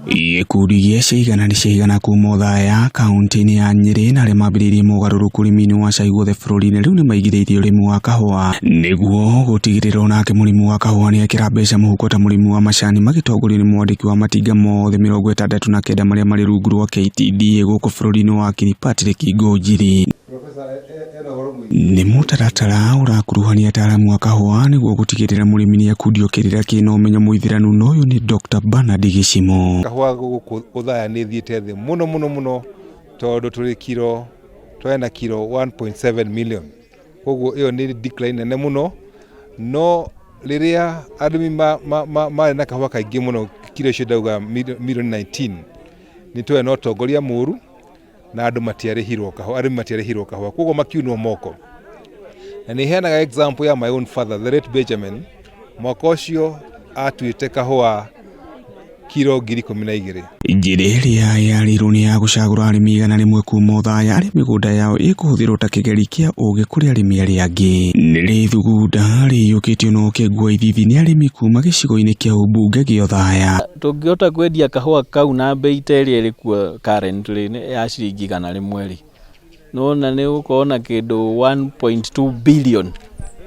Gĩkundi gĩa Ciigana nĩ Ciigana kuma Othaya kaunti-inĩ ya Nyĩrĩ na arĩa mambĩrĩirie mogarũrũku ũrĩmi-inĩ wa cai guothe bũrũri-inĩ rĩu nĩmaigithĩtie ũrĩmi wa kahũa nĩguo gũtigĩrĩra onake mũrĩmi wa kahũa nĩekĩra mbeca mũhuko ta mũrĩmi wa macani magĩtongorio nĩ mwandĩki wa matinga mothe 69 marĩa marĩ rungu rwa KTDA gũkũ bũrũri-inĩ wa Kiri Patrick Ngũnjiri. Nĩ mũtaratara ũrakuruhania ataaramu a kahũa nĩguo gũtigĩrĩra mũrĩmi nĩakundio kĩrĩra kĩna ũmenyo mũithĩranu na ũyũ nĩ Dr. Bernard Gĩcimo. Kahũa gũkũ Othaya nĩ ĩthiĩte thĩ mũno mũno mũno tondũ tũrĩ kiro twarĩ na kiro 1.7 million koguo ĩyo nĩ decline nene mũno no rĩrĩa arĩmi marĩ na kahũa kaingĩ mũno kiro icio ndauga milioni 19 nĩ twarĩ na ũtongoria mũru na andũ matiarĩhirwo kahũa arĩmi matiarĩhirwo kahũa koguo makiunwo moko na nĩ heanaga example ya my own father the late Benjamin mwaka ũcio atuĩte kahũa kiro 12,000. Njĩra ĩrĩa yarĩirwo nĩ ya gũcagũra arĩmi 100 kuma Othaya arĩa mĩgũnda yao ĩkũhũthĩrwo ta kĩgeri kĩa ũgĩ kũrĩ arĩmi arĩa angĩ. Nĩ rĩthugunda rĩiyũkĩtio na ũkengu wa ithithi nĩ arĩmi kuma gĩcigo-inĩ kĩa ũmbunge gĩa Othaya. Tũngĩhota kwendia kahũa kau na mbei ta ĩrĩa ĩrĩ kuo currently ya ciringi 100 rĩ, nĩwona nĩ ũgũkorwo na kĩndũ 1.2 billion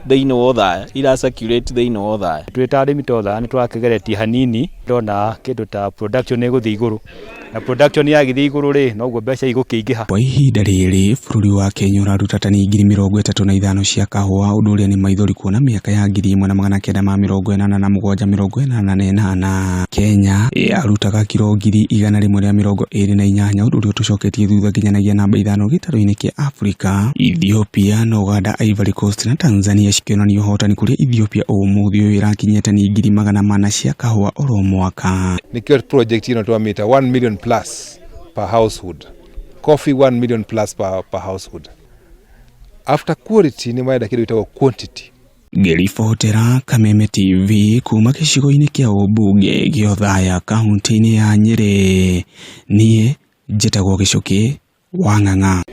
thĩinĩ wa Othaya, ira circulate thĩinĩ wa Othaya. Twĩ ta arĩmi ta Othaya nĩ tũrakĩgeretie hanini, ndona kĩndũ ta production nĩ ĩgũthiĩ igũrũ, na production yagĩthiĩ igũrũ rĩ, noguo mbeca igũkĩingĩha. Kwa ihinda rĩrĩ bũrũri wa Kenya ũraruta tani 35,000 cia kahũa ũndũ ũrĩa nĩ maithori kuona mĩaka ya 1987 88 Kenya yarutaga kiro 128,000 ũndũ ũrĩa ũtũcoketie thutha nginyanagia namba 5 gĩtarũ-inĩ kĩa Afrika. Ethiopia na Uganda, Ivory Coast na Tanzania cikĩonania ũhotani kũrĩa Ethiopia ũmũthĩ ũyũ ĩrakinyia tani 400,000 cia kahũa oro mwaka. Nĩkĩo project ĩno twamĩta 1 million plus per household, coffee 1 million plus per household. After quality nĩ marenda kĩndũ gĩtagwo quantity. Ngĩribotera Kameme TV kuma gĩcigo-inĩ kĩa ũmbunge gĩa Othaya kaunti-inĩ ya Nyĩrĩ, niĩ njĩtagwo Gĩcũkĩ wa Ng'ang'a.